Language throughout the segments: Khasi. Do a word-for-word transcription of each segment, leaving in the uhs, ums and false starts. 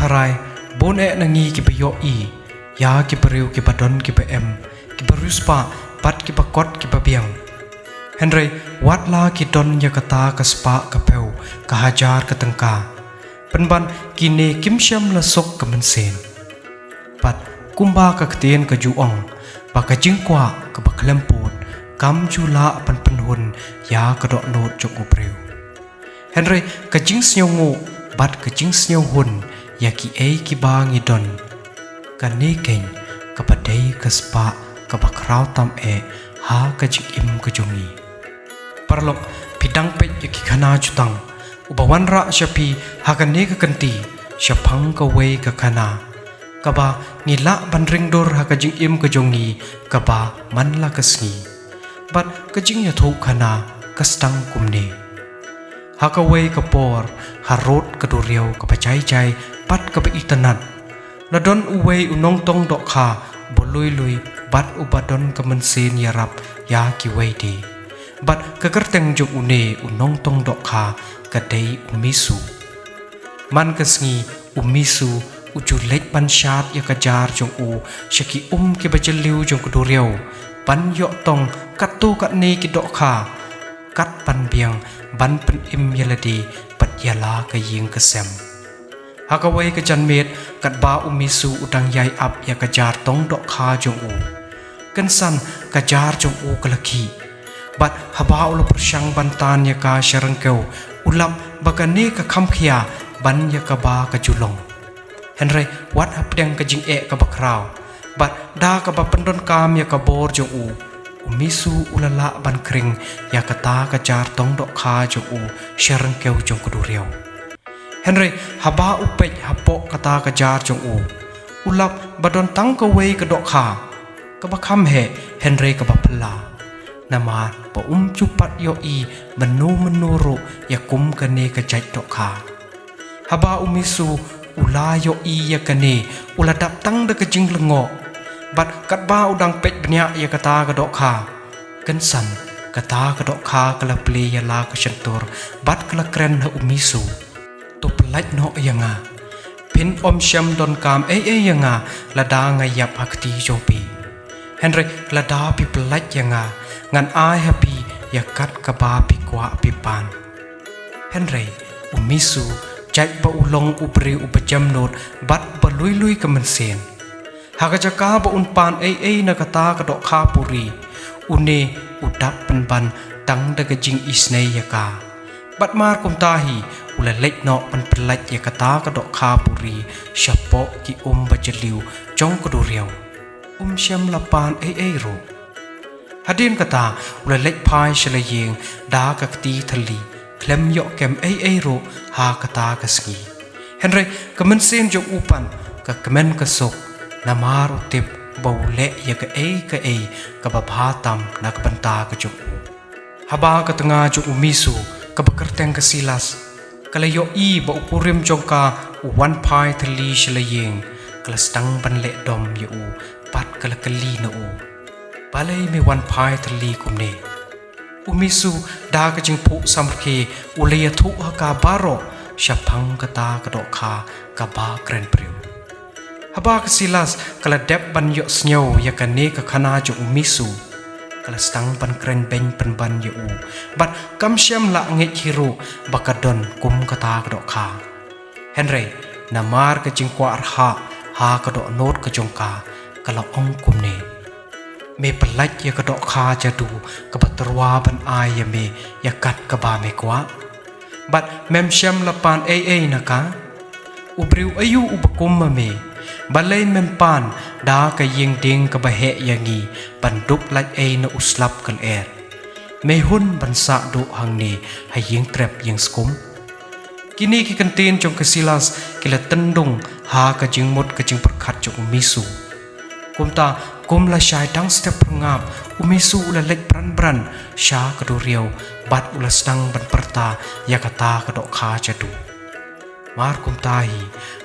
Trai, bun eh na ngi kiba ïohi ïa ki briew kiba don kiba em, kiba riewspah bad kiba kot kiba biang. Hynrei wat la ki don ïa kata ka spah ka phew, ka hajar ka tyngka, pynban kine kim shym la suk ka mynsiem. Bad kumba ka ktien ka ju ong, ba ka jingkwah kaba khlem pud kam ju lah ban pynhun ïa ka dohnud jong u briew. Hynrei ka jingsngewnguh bad ka jingsngewhun ïa kiei kiba ngi don, kane keiñ kaba dei ka spah kaba khraw tam eh ha ka jingim ka jong ngi. Paralok, phi dang peit ïa ki khana jutang, uba wanrah sha phi ha kane ka kynti shaphang kawei ka khana kaba ngi lah ban ring dur ha ka jingim ka jong ngi kaba man la ka sngi. Bad ka jingïathuh khana ka sdang kumne. Ha kawei ka por, harud ka duriaw kaba jai jai bad kaba itynnad, la don uwei u nongtong dohkha ba lui lui bad uba don ka mynsiem ïarap ïa kiwei de. Bad ka kyrteng jong une u nongtong dohkha ka dei u Misu. Man ka sngi u Misu u ju leit ban shad ïa ka jar jong u sha ki um kiba jylliew jong ka duriaw, ban ïoh tong katto katne ki dohkha, kat ban biang ban pynim ïa lade bad ïa la ka ïing ka sem. Ha kawei ka janmiet, katba u Misu u dang ïai ap ïa ka jar tong dohkha jong u, kynsan ka jar jong u ka la khih. Bad haba u la pyrshang ban tan ïa ka sha ryngkew, u lap ba kane ka kham khia ban ïa kaba ka ju long. Hynrei wat hapdeng ka jingeh kaba khraw bad da kaba pyndonkam ïa ka bor jong u, u Misu u la lah ban khring ïa kata ka jar tong dohkha jong u sha ryngkew jong ka duriaw. Hynrei haba u peit hapoh kata ka jar jong u, u lap ba don tang kawei ka dohkha kaba kham heh hynrei kaba phylla, namar ba um ju pat ïohi mynno mynno ruh ïa kum kane ka jait dohkha. Haba u Misu u la ïohi ïa kane, u la dap tang da ka jinglyngngoh. Bad katba u dang peit bniah ïa kata ka dohkha, kynsan kata ka dohkha ka la plie ïa la ka shyntur bad ka la kren ha u Misu. To pyllait noh ïa nga. Phin ym shym donkam ei ei ïa nga lada nga ïap ha kti jong phi. Hynrei lada phi pyllait ïa nga, ngan ai ha phi ïa kat kaba phi kwah phi pan. Hynrei u Misu, jait ba u long u briew uba jemnud bad ba lui lui ka mynsiem, ha ka jaka ba un pan ei ei na kata ka dohkha puri, une u dap pynban tang da ka jingisynei ïa ka. Bad mar kumta hi u la leit noh ban pyllait ïa kata ka dohkha puri shapoh ki um ba jylliew jong ka duriaw. Um shym la pan ei ei ruh. Hadien kata u la leit phai sha la ïing da ka kti thylli, khlem ïoh kem ei ei ruh ha kata ka sngi. Hynrei ka mynsiem jong u pat ka kmen ka suk, namar u tip ba u leh ïa kaei kaei kaba bha tam na ka bynta ka jong u. Haba ka tnga jong u Misu kaba kyrteng ka Silas ka la ïohi ba u kurim jong ka u wan phai thylli sha la ïing, ka la sdang ban leh dom ïa u bad ka la kylli na u, balei me wan phai thylli kumne? U Misu da ka jingphuh samrkhie u la ïathuh ha ka baroh shaphang kata ka dohkha kaba kren briew. Haba ka Silas ka la dep ban ïohsngew ïa kane ka khana jong u Misu, ka la sdang ban kren beiñ pynban ïa u, bad kam shym la ngeit hi ruh ba ka don kum kata ka dohkha. Hynrei namar ka jingkwah rhah ha ka dohnud ka jong ka, ka la ong kumne, me pyllait ïa ka dohkha jadu kaba tyrwa ban ai ïa me ïa kat kaba me kwah. Bad mem shym la pan ei ei na ka. U briew aïu uba kum ma me? Balei mem pan da ka ïing dieng kaba heh ïa ngi ban dup lait ei na u slap ka lyer? Me hun ban sah duh hangne ha ïing trep ïing skum. Kine ki kyntien jong ka Silas ki la tyndung ha ka jingmut ka jingpyrkhat jong u Misu. Kumta kum la shai dang step pyrngap, u Misu u la leit bran bran sha ka duriaw bad u la sdang ban pyrta ïa kata ka dohkha jadu. Mar kumta hi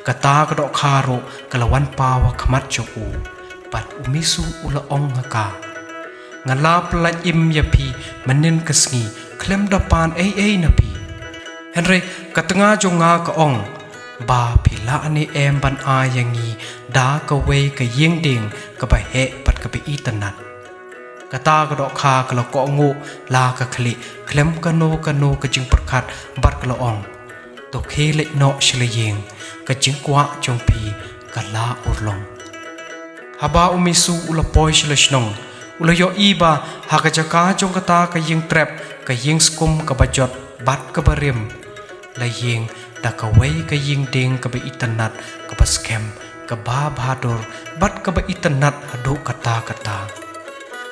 kata ka dohkha ruh ka la wan paw ha khmat jong u, bad u Misu u la ong ha ka, nga la pyllait im ïa phi mynnin ka sngi khlem da pan ei ei na phi. Hynrei ka tnga jong nga ka ong, Ba phi lah ne em ban ai ïa ngi da kawei ka ïing dieng kaba heh bad kaba itynnad? Kata ka dohkha ka la kohnguh la ka khlieh khlem kano kano ka jingpyrkhat bad ka la ong, to khie leit noh sha la ïing, ka jingkwah jong phi ka la urlong. Haba u Misu u la poi sha la shnong, u la ïohi ba ha ka jaka jong kata ka ïing trep, ka ïing skum kaba jot bad kaba rim, la ïeng da kawei ka ïing dieng kaba itynnad, kaba skhem, kaba bhadur bad kaba itynnad haduh katta katta.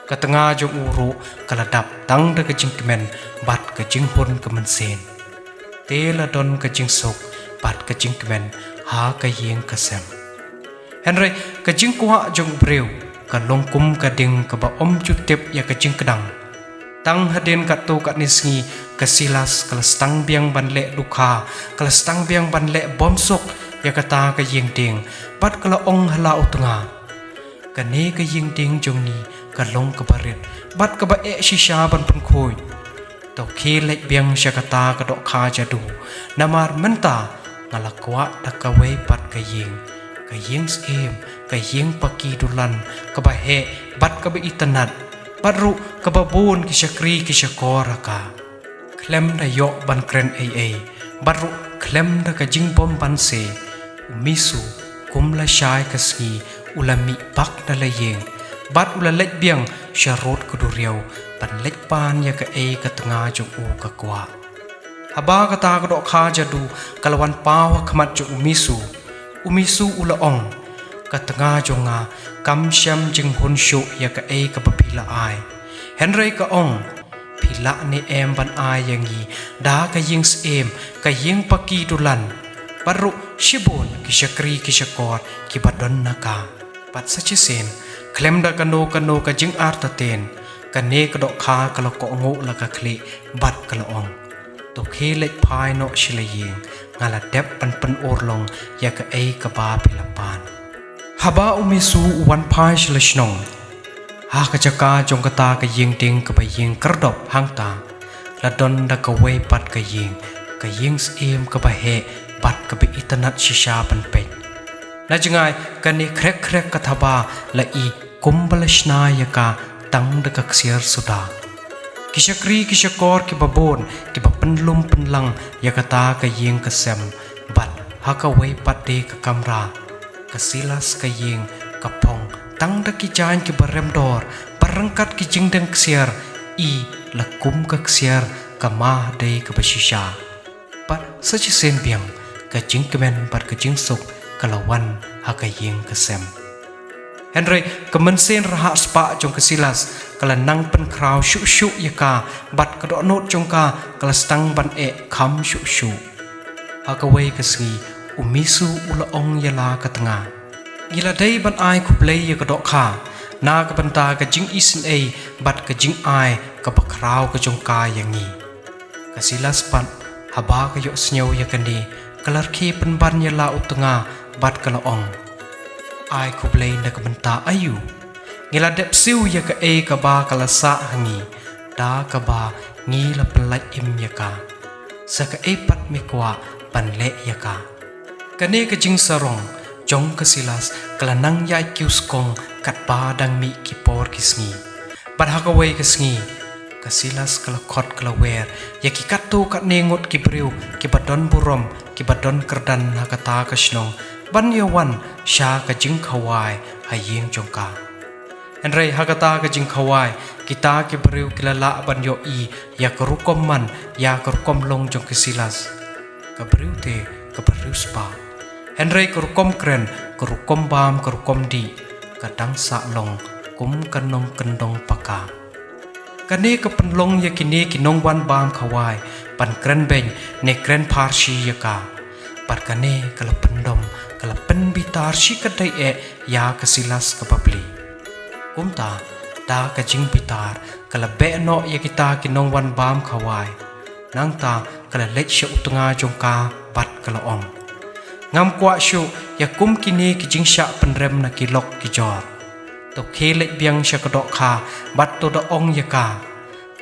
Ka tnga jong u ruh ka la dap tang da ka jingkmen bad ka jinghun ka mynsiem. Te la don ka jingsuk bad ka jingkmen ha ka ïing ka sem. Hynrei ka jingkwah jong u briew ka long kum ka ding kaba ym ju tip ïa ka jingkdang. Tang hadien katto katne sngi ka Silas ka la sdang biang ban leh dukha, ka la sdang biang ban leh bymsuk ïa kata ka ïing dieng, bad ka la ong ha la u tnga, kane ka ïing dieng jong ngi ka long kaba rit bad kaba eh shisha ban pynkhuid. To khie leit biang sha kata ka dohkha jadu, namar mynta nga la kwah da kawei pat ka ïing, ka ïing syiem, ka ïing paki dulan, kaba heh bad kaba itynnad, bad ruh kaba bun ki shakri ki shakor ha ka. Khlem da ïoh ban kren ei ei, bad ruh khlem da ka jingbym banse, u Misu kum lashai ka sngi u la mih bak na la ïing, bad u la leit biang sha rud ka duriaw ban leit pan ïa kaei ka tnga jong u ka kwah. Haba kata ka dohkha jadu ka la wan paw ha khmat jong u Misu, u Misu u la ong, ka tnga jong nga kam shem jinghun shuh ïa kaei kaba phi la ai. Hynrei ka ong, phi lah ne em ban ai ïa ngi da ka ïing syiem, ka ïing paki dulan, bad ruh shibun ki shakri ki shakor kiba don na ka. Bad sa shisien, khlem da kano kano ka jingartatien, kane ka dohkha ka la kohnguh la ka khlieh bad ka la ong, to khie leit phai noh sha la ïing, nga la dep ban pynurlong ïa kaei kaba phi la pan. Haba u Misu u wan phai sha la shnong, ha ka jaka jong kata ka ïing dieng kaba ïeng kyrdop hangta, la don da kawei pat ka ïing, ka ïing syiem kaba heh bad kaba itynnad shisha ban peit. Na jngai kane khrek khrek ka thaba la i kumba la shna ïa ka tang da ka ksiar suda. Ki shakri ki shakor kiba bun kiba pynlum pynlang ïa kata ka ïing ka sem, bad ha kawei pat de ka kamra, ka Silas ka ïing ka phong tang da ki jaiñ kiba rem dor, ba ryngkat ki jingdeng ksiar, i la kum ka ksiar ka ma dei kaba shisha. Bad sa shisien biang ka jingkmen bad ka jingsuk ka la wan ha ka ïing ka sem. Hynrei ka mynsiem rhah spah jong ka Silas ka la nang pynkhraw shuh shuh ïa ka, bad ka dohnud jong ka ka la sdang ban eh kham shuh shuh. Ha kawei ka sngi u Misu u la ong ïa la ka tnga, ngi la dei ban ai khublei ïa ka dohkha na ka bynta ka jingisynei bad ka jingai kaba khraw ka jong ka ïa ngi. Ka Silas pat, haba ka ïohsngew ïa kane, ka la rkhie pynban ïa la u tnga bad ka la ong, ai khublei na ka bynta aïu? Ngi la dep siew ïa kaei kaba ka la sah ha ngi, da kaba ngi la pynlait im ïa ka. Sa kaei pat me kwah ban leh ïa ka? Kane ka jingsarong jong ka Silas ka la nang ïai kiew skong katba dang mih ki por ki sngi. Bad ha kawei ka sngi ka Silas ka la khot ka la wer ïa ki katto katne ngut ki briew kiba don burom, kiba don kyrdan ha kata ka shnong, ban ïa wan sha ka jingkhawai ha ïing jong ka. Hynrei ha kata ka jingkhawai kita ki briew ki la lah ban ïohi ïa ka rukom man, ïa ka rukom long jong ka Silas. Ka briew te kaba riewspah. Hynrei ka rukom kren, ka rukom bam, ka rukom dih, ka dang sah long kum ka nongkyndong paka. Kane ka pynlong ïa kine ki nongwan bam khawai ban kren beiñ ne kren pharshi ïa ka. Bad kane ka la pyndom, ka la pynbitar shi katdei eh ïa ka Silas ka bapli. Kumta da ka jingbitar ka la beh noh ïa kita ki nongwan bam khawai. Nangta ka la leit sha u tnga jong ka bad ka la ong, ngam kwah shuh ïa kum kine ki jingshah pynrem na ki lok ki jor. To khie leit biang sha ka dohkha bad to da ong ïa ka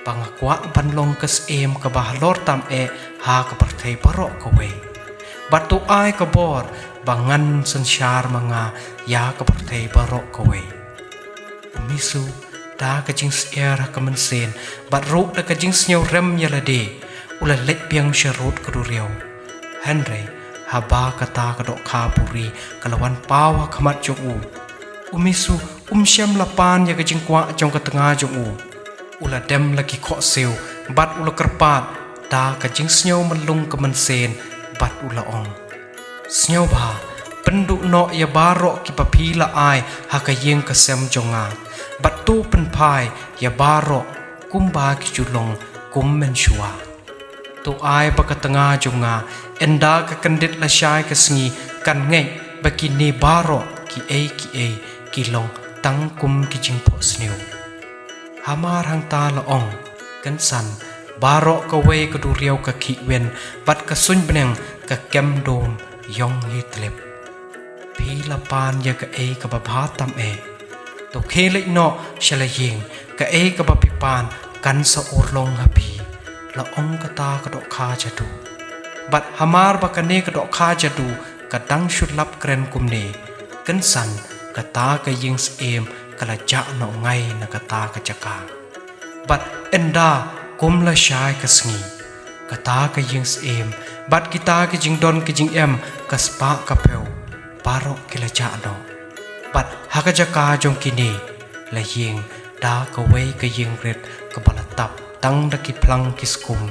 ba nga kwah ban long ka syiem kaba halor tam eh ha ka pyrthei baroh kawei. Bad to ai ka bor ba ngan synshar ma nga ïa ka pyrthei baroh kawei. U Misu, da ka jingsyier ha ka mynsiem bad ruh da ka jingsngew rem ïa lade, u la leit biang sha rud ka duriaw. Hynrei haba kata ka dohkha buri ka la wan paw ha khmat jong u, u Misu um shym la pan ïa ka jingkwah jong ka tnga jong u. U la dem la ki khohsiew bad u la kyrpad da ka jingsngew myllung ka mynsiem bad u la ong, sngewbha pynduh noh ïa baroh kiba phi la ai ha ka ïing ka sem jong nga, bad to pynphai ïa baroh kumba ki ju long kum mynshuwa. To ai ba ka tnga jong nga, ynda ka kyndit lashai ka sngi, kan ngeit ba kine baroh kiei kiei ki long tang kum ki jingphohsniew. Hamar hangta la ong, kynsan, baroh kawei ka duriaw ka khih win bad ka suiñ bneng ka kem dum ïong hi tlip. Phi la pan ïa kaei kaba bha tam eh. To khie leit noh sha la ïing, kaei kaba phi pan kan sa urlong ha phi, la ong kata ka dohkha jadu. Bad hamar ba kane ka dohkha jadu ka dang shu lap kren kumne, kynsan, kata ka ïing syiem ka la jah noh ngai na kata ka jaka. Bad ynda kum lashai ka sngi, kata ka ïing syiem bad kita ki jingdon ki jingem ka spah ka phew, baroh ki la jah noh. Bad ha ka jaka jong kine, la ïeng da kawei ka ïing rit kaba la tap tang da ki phlang ki skum,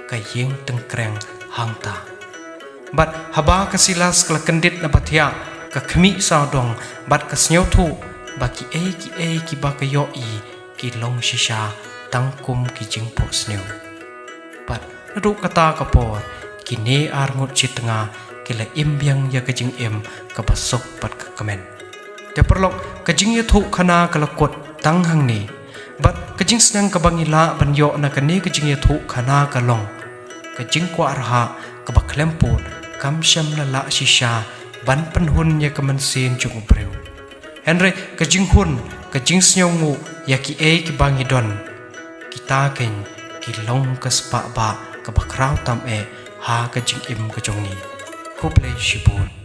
ka ïing tyngkreng hangta. Bad haba ka Silas ka la kyndit na ba thiah, ka khmih sawdong bad ka sngewthuh ba kiei kiei kiba ka ïohi ki long shisha tang kum ki jingphohsniew. Bad naduh kata ka por, kine arngut shi tnga ki la im biang ïa ka jingim kaba suk bad ka kmen. Te paralok, ka jingïathuhkhana ka la kut tang hangne. Bad ka jingsneng kaba ngi lah ban ïoh na kane ka jingïathuhkhana ka long, ka jingkwah rhah kaba khlem pud kam shym la lah shisha ban pynhun ïa ka mynsiem jong u briew. Hynrei ka jinghun, ka jingsngewnguh ïa kiei kiba ngi don, kita kein ki long ka spah bah kaba khraw tam eh ha ka jingim ka jong ngi. Khublei shibun.